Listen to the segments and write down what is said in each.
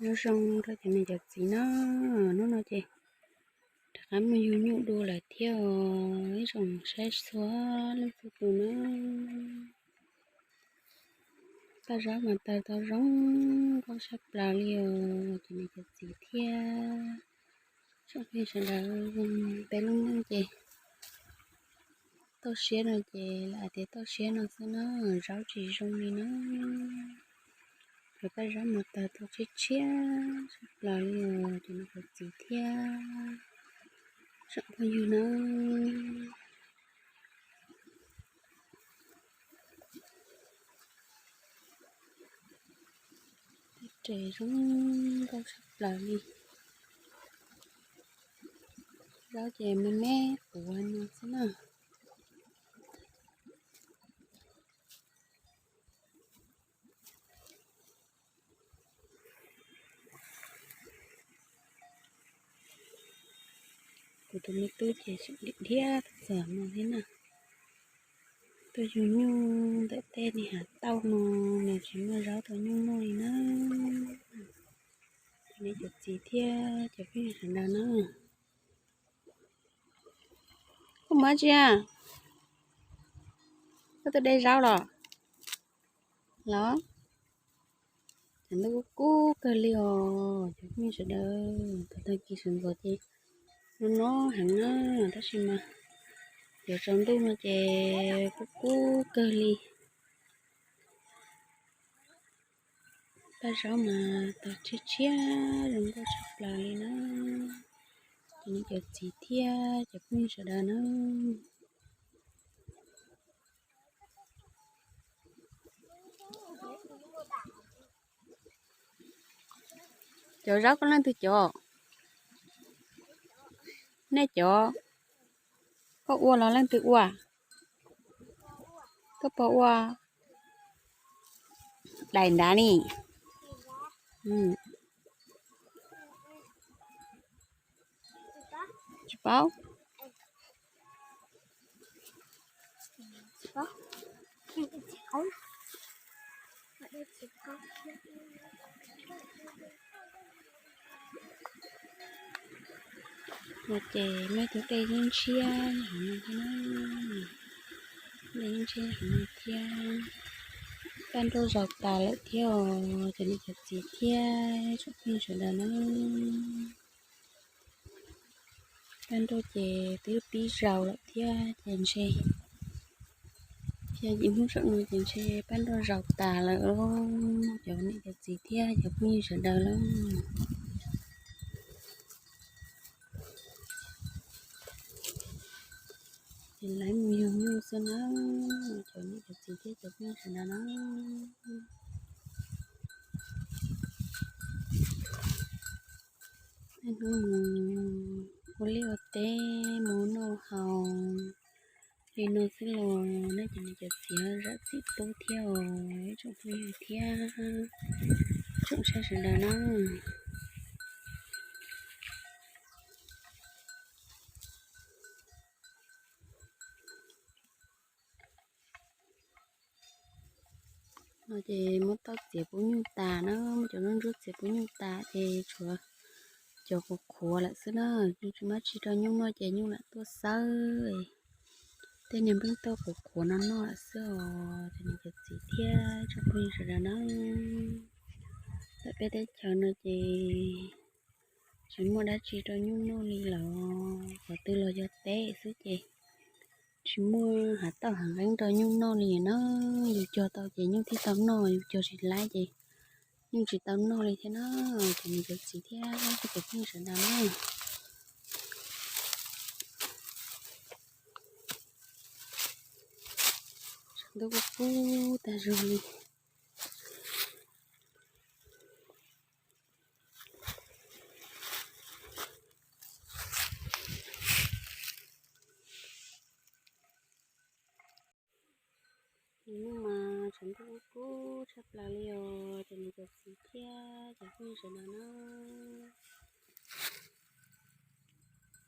Nyob zoo rau cov niam cov txiv na, hnub no ces rov qab mus yug nyuj dua lawm thiab os, ib tsoom saib txhua leej txhua tus na. Paj zaub mas tawg tau zoo nkauj tshaj plaws li os, cov niam cov txiv thiab tsoom phooj ywg sawv daws. Peb lub neej ces toj siab no ces lam hais tias toj siab no xwb na, zaub tsis zoo li na. Cov paj zaub mas tawg tau tshiab tshiab tshaj plaws li os, cov niam cov txiv thiab tsoom phooj ywg na. Tej res zoo nkauj tshaj plaws li. Zaub ces me me quav no xwb na. Kuv tus me tub ces tseem dhia dhia txog no thiab na. Tuaj yug nyuj ntawm tej niag hav tauj no, nws tsis muaj zaub tau nyuj noj li na. Cov niam cov txiv thiab cov phooj ywg sawv daws na. Koj mus dab tsi a? Koj tuaj de zaub los? Los, cov ntuj kub kub kawg li os cov phooj ywg sawv daws. Thaum tag kis sawv ntxov ces no no heev na, tab sis mas yuav tsaus ntuj no ces kub kub kawg li. Paj zaub mas tawg tshiab tshiab zoo nkauj tshaj plaws li na. Cov niam cov txiv thiab cov phooj ywg sawv daws na. Cov zaub koj leej twg cov? Nej cov? Koj ua los leej twg ua? Koj puas ua? Daim nrad ni. Tsis paub. No ces muaj ib tug dej yeej ntshiab hauv no thiab na. Dej yeej ntshiab hauv no thiab. Paj nrauj zaus tas lawm thiab os cov niam cov txiv thiab tsoom phooj ywg sawv daws na. Paj nrauj ces twb pib zaus lawm thiab ces ntshe, thiab yim hnub saum no ces ntshe paj nrauj zaus tas lawm lauj cov niam cov txiv thiab cov phooj ywg sawv daws lauj. Ces lawv mus yug nyuj xwb na, cov niam cov txiv thiab cov phooj ywg sawv daws na. Niaj hnub mus ua liaj ua teb mus noj haus li no xwb los nej cov niam cov txiv zam txim pub thiab os ib tsoom phooj ywg thiab tsoom saib sawv daws na. No ces muab tauj txiav pub nyuj tas na, muab cov nruab ntsuab txiav pub nyuj tas ces tshuav cov qhuav qhuav lawm xwb na. Nyuj tsis muaj dab tsi rau nyuj noj ces nyuj lam tuaj xawb tej niag nplooj tauj qhuav qhuav no noj lawm xwb os cov niam cov txiv thiab tsoom phooj ywg sawv daws na. Ntawm peb teb chaws no ces tsis muaj dab tsi rau nyuj noj li lawm, qhov twg los yog teb xwb ces tsis muaj hav tauj hav nqeeb rau nyuj noj li na. Yus cog tau ces nyuj thiaj tau noj, yus cog tsis laib ces nyuj tsis tau noj li thiab na. Cov niam cov txiv thiab tsoom phooj ywg sawv daws na. Saum ntuj kuj kub tag zog li. Nws mas saum ntuj kub kub tshaj plaws li os cov niam cov txiv thiab cov phooj ywg sawv daws na.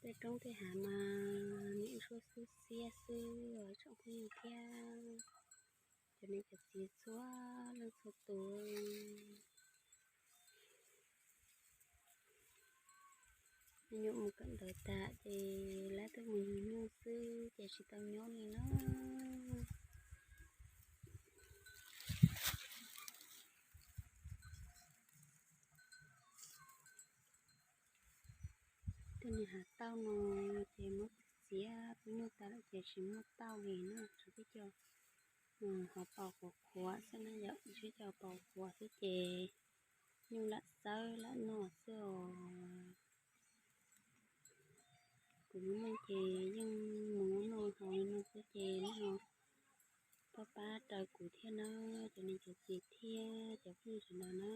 Tej roob tej hav mas niam ntsuab xwb xiab xwb os tsoom phooj ywg thiab cov niam cov txiv txhua leej txhua tus. Nyuam mus kawm ntawv tas ces lawv tuaj mus yug nyuj xwb ces tsis tau nyob li na. Tej niag hav tauj no ces muab txiav pub nyuj tas lawm ces tsis muaj tauj li na, tsuas tib co hav paus qhuav qhuav xwb na yom, tib co paus qhuav xwb ces nyuj lam xawb lam noj xwb os. Kuv lub neej ces yeej mus noj haus li no xwb ces nej ho pab pab raws kuv thiab na, cov niam cov txiv thiab cov phooj ywg sawv daws na.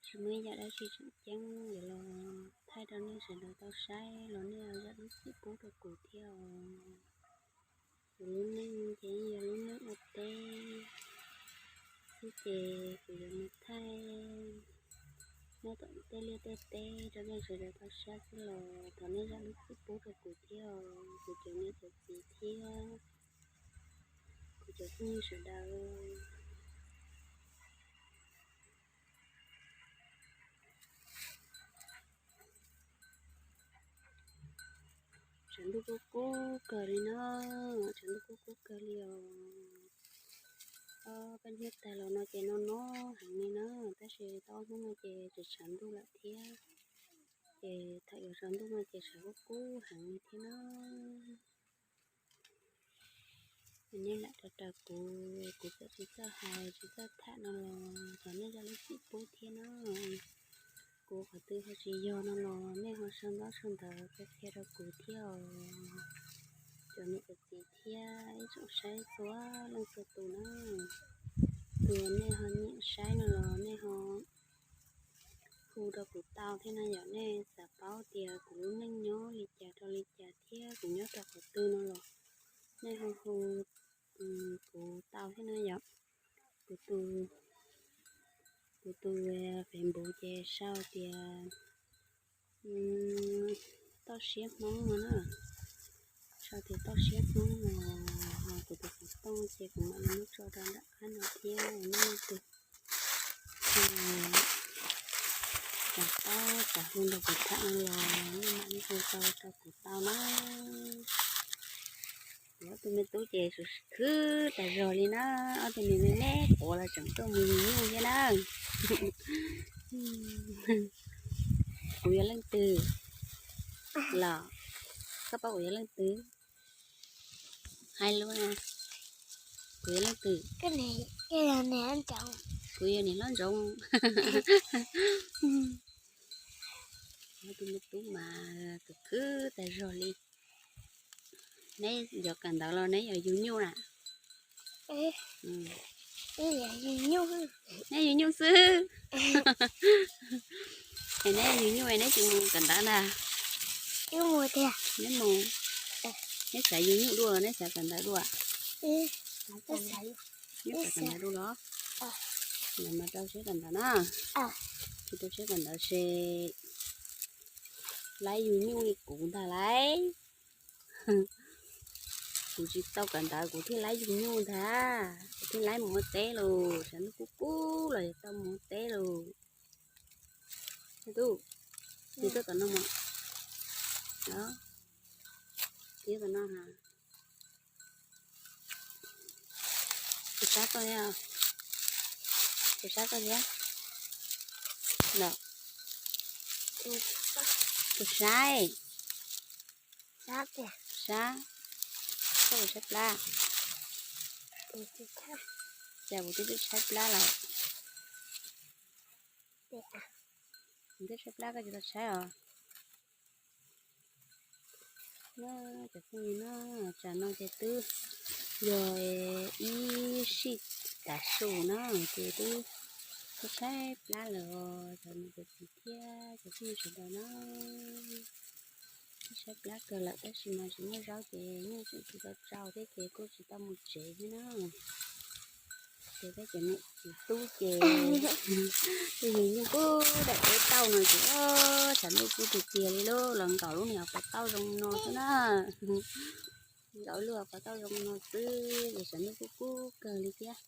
Tsis muaj ib yam dab tsi tseem ceeb yuav los thaij rau nej sawv daws tau saib los nej zam lub txim pub rau kuv thiab os. Kuv lub neej ces yeej yog lub neej ua teb xwb ces kuv yuav mus thaij nyob tom tej liaj tej teb rau nej sawv daws tau saib xwb los thov nej zam lub txim pub rau kuv thiab os, kuv cov niam cov txiv thiab kuv cov phooj ywg sawv daws. Tshav ntuj kub kub kawg li na, tshav ntuj kub kub kawg li os. Peb hnub tag los no ces no no heev li na, tab sis tau ob hnub no ces tsis tshav ntuj lawm thiab. Ces thaum yuav tsaus ntuj no ces tshav kub kub heev li thiab na. Nej lam raws raws kuv, kuv txawm tsis txawj hais tsis txawj tham no los thov nej zam lub txim pub thiab na. Kuv qhov twg ho tsis yog no los nej ho sau ntaub sau ntawv qhia qhia rau kuv thiab os. Cov niam cov txiv thiab ib tsoom saib txhua leej txhua tus na, tus nej ho nyiam saib no los nej ho hu rau kuv tau thiab na yom. Nej xav paub tias kuv lub neej nyob li cas rau li cas thiab kuv nyob rau qhov twg no los nej ho hu kuv tau thiab na yom. Kuv tus, kuv tus Facebook ces sau tias toj siab Hmoob no na, sau tias toj siab Hmoob no, ho kuv tus xov tooj ces kuv mam li muab tso rau nram qab no thiab nej leej twg xav paub xav hu nrog kuv tham no los nej mam li hu tau rau kuv tau na. Kuv ob tug me tub ces khwv tas zog li na, ob tug me me quav los tseem tuaj mus yug nyuj thiab na. Kuv yog leej twg los koj paub kuv yog leej twg? Hais lus na, kuv yog leej twg? Kuv yog niam hlob Ntsoov. Ob tug me tub mas khwv khwv tas zog li. Neb yog kawm ntawv los neb yog yug nyuj na? Neb yug nyuj xwb. Es neb yug nyuj es neb tsis mus kawm ntawv ntag? Neb mus, neb xav yug nyuj dua los neb xav kawm ntawv dua? Neb xav kawm ntawv dua los? Los mas rau siab kawm ntawv na. Tsis rau siab kawm ntawv ces laib yug nyuj li kuv ntag lauj. Kuv tsis tau kawm ntawv kuv thiaj laib yug nyuj ntag, kuv thiaj laib mus ua teb los, tshav ntuj kub kub los yog tau mus ua teb los. Tub, tsis tuaj tom no mas, tsis tom no ha. Tus sab koj thiab, tus sab koj thiab. Lawm, tus saib, sab, koj puas tshaib plab? Cas kuv twb twb tshaib plab lawm. Kuv twb tshaib plab koj tsis tau tshaib os. Na, cov phooj ywg na, tsam no ces twb yog ib sij tav su na, ces twb tshaib plab lawm os, cov niam cov txiv thiab cov phooj ywg sawv daws na. Twb tshaib plab kawg lawm tab sis mas tsis muaj zaub ces nyuj tseem tsis tau tsau thiab ces kuj tsis tau mus tsev thiab na. Ces peb cov niam txiv tub ces twb yug nyuj pub daim teb tauj no ces tshav ntuj kub tiag tiag li lauj, los nkaum lub niag hauv paus tauj zoo no xwb na. Nkaum lub hauv paus tauj zoo no xwb ces tshav ntuj kub kub kawg li thiab.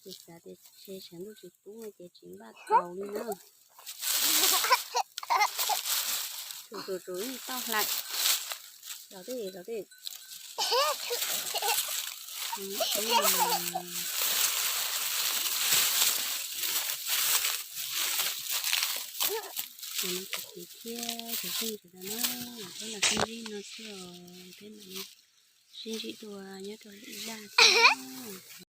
Ces xav tias tshav ntuj tsis kub no ces tsis npaj kaus li na. Tus tus tus tau hlais. Los tej los tej. Ces no cov txiv thiab cov xeej sawv daws na, peb los sib ntsib no xwb os, peb mam sib ntsib dua nyob rau lwm zaj thiab.